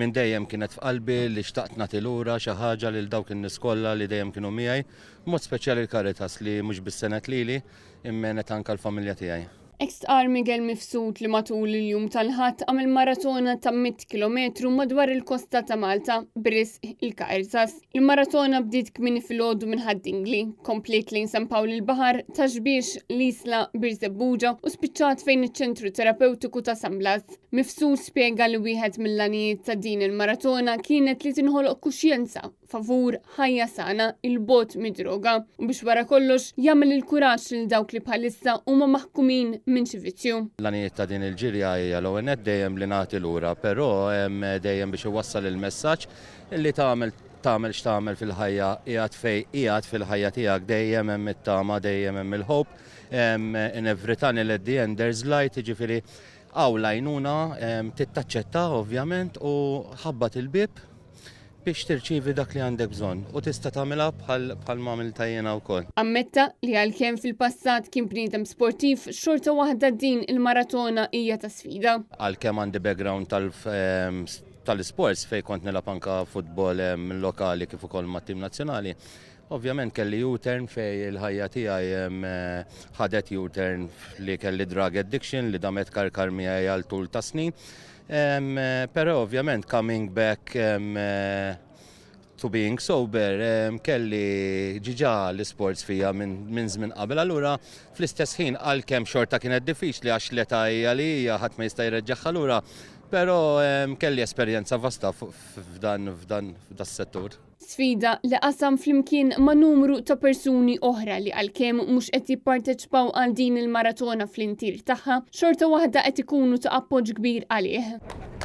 Minn dejjem kienet f'qalbi li xtaqt nagħti lura xi ħaġa lil dawk in-nies kollha li dejjem kienu miegħi, b'mod speċjali l-Caritas li mhux biss għenet lili, imma għenet anke l-familja tiegħi. Hekk stqarr Miguel Mifsud li matul il-jum tal-Ħadd għamel maratona ta' 100 kilometru madwar il-kosta ta' Malta b'risq il-Caritas. Il-maratona bdiet kmieni filgħodu minn Ħad-Dingli, kompliet lejn San Pawl il-Baħar, Ta' Xbiex, l-Isla, Birżebbuġa u spiċċat fejn iċ-Ċentru Terapewtiku ta' San Blas. Mifsud spjega li wieħed mill-għanijiet ta' din il-maratona kienet li tinħoloq kuxjenza favur ħajja sana 'il bogħod mid-droga u biex wara kollox jagħmel il-kuraġġ lil dawk li bħalissa huma maħkumin minn xi vizzju. L-għanijiet ta' din il-ġirja hija l-ewwel nett dejjem li nagħti lura, però dejjem biex iwassal il-messaġġ li tagħmel tagħmel x'tagħmel fil-ħajja qiegħed fejn qiegħed fil-ħajja tiegħek dejjem hemm it-tama, dejjem hemm il-hope. In every tunnel at the end there's light, jiġifieri hawn l-għajnuna trid taċċetta ovvjament u ħabbat il-bieb biex tirċievi dak li għandek bżonn u tista' tagħmilha bħal ma għamiltha jiena wkoll. Ammetta li għalkemm fil-passat kien bniedem sportiv, xorta waħda din il-maratona hija ta' sfida. Għalkemm għandi background tal-isports fejn kont nilgħab anke futbol lokali kif ukoll mat-tim nazzjonali, ovvjament kelli U-turn fejn il-ħajja tiegħi ħadet U-turn li kelli drug addiction li damet karkar miegħi għal tul ta' snin. Però ovvjament coming back to being sober kelli ġiġa l-isports fija minn żmien qabel. Allura fl-istess ħin għalkemm xorta kienet diffiċli għax l-età hija li hija ħadd ma jista' jreġġagħha lura, però kelli esperjenza vasta f'dan f'dan f'das-settur. Sfida li qasam flimkien ma' numru ta' persuni oħra li għalkemm mhux qed jipparteċipaw għal din il-maratona fl-intier tagħha, xorta waħda qed ikunu ta' appoġġ kbir għalih.